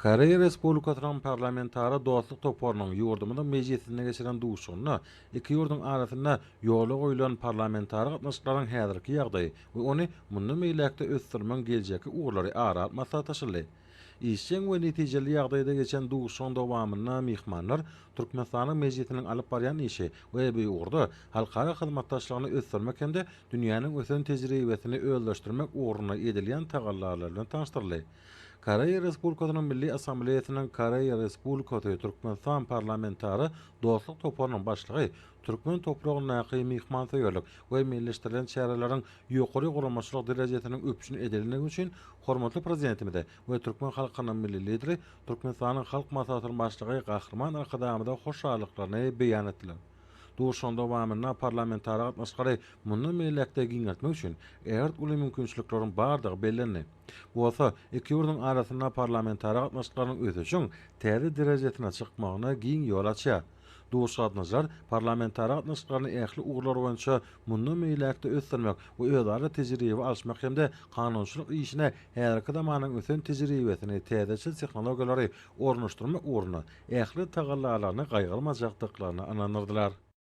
Koreýa Respublikasynyň Parlamentara dostluk toparynyň ýurdumyzyň Mejlisinde geçiren duşuşygynda iki ýurduň arasynda ýola goýlan parlamentara gatnaşyklaryň häzirki ýagdaýy we ony mundan beýläk-de ösdürmegiň geljekki ugurlary ara alyp maslahatlaşyldy. Işjeň we netijeli ýagdaýda geçen duşuşygyň dowamynda myhmanlar Türkmenistanyň Mejlisiniň alyp barýan işi we bu ugurda halkara hyzmatdaşlygyny ösdürmek hem-de dünýäniň ösen tejribesini özleşdirmek ugrunda edilýän tagallalar bilen tanyşdyryldy. Koreýa Respublikasynyň Milli Assambleýasynyň Koreýa Respublikasy, Türkmenistan parlamentara dostluk toparynyň başlygy türkmen topragyndaky myhmansöýerlik we meýilleşdirilen çäreleriň ýokary guramaçylyk derejesiniň üpjün edilendigi üçin hormatly Prezidentimize we türkmen halkynyň Milli Lideri, Türkmenistanyň Halk Maslahatynyň Başlygy Gahryman Arkadagymyza hoşallyklaryny beýan etdiler. Duşuşygyň dowamynda parlamentara gatnaşyklary mundan beýläk-de giňeltmek üçin ägirt uly mümkinçilikleriň bardygy bellendi. Bu bolsa iki ýurduň arasynda parlamentara gatnaşyklarynyň ösüşiň täze derejesine çykmagyna giň ýol açýar. Duşuşyga gatnaşyjylar parlamentara gatnaşyklaryny ähli ugurlar boýunça mundan beýläk-de ösdürmek we özara tejribe alyşmak hem-de kanunçylyk işine häzirki zamanyň ösen tejribesini, täzeçil tehnologiýalary ornaşdyrmak ugrunda ähli tagallalaryny gaýgyrmajakdyklaryna ynandyrdylar.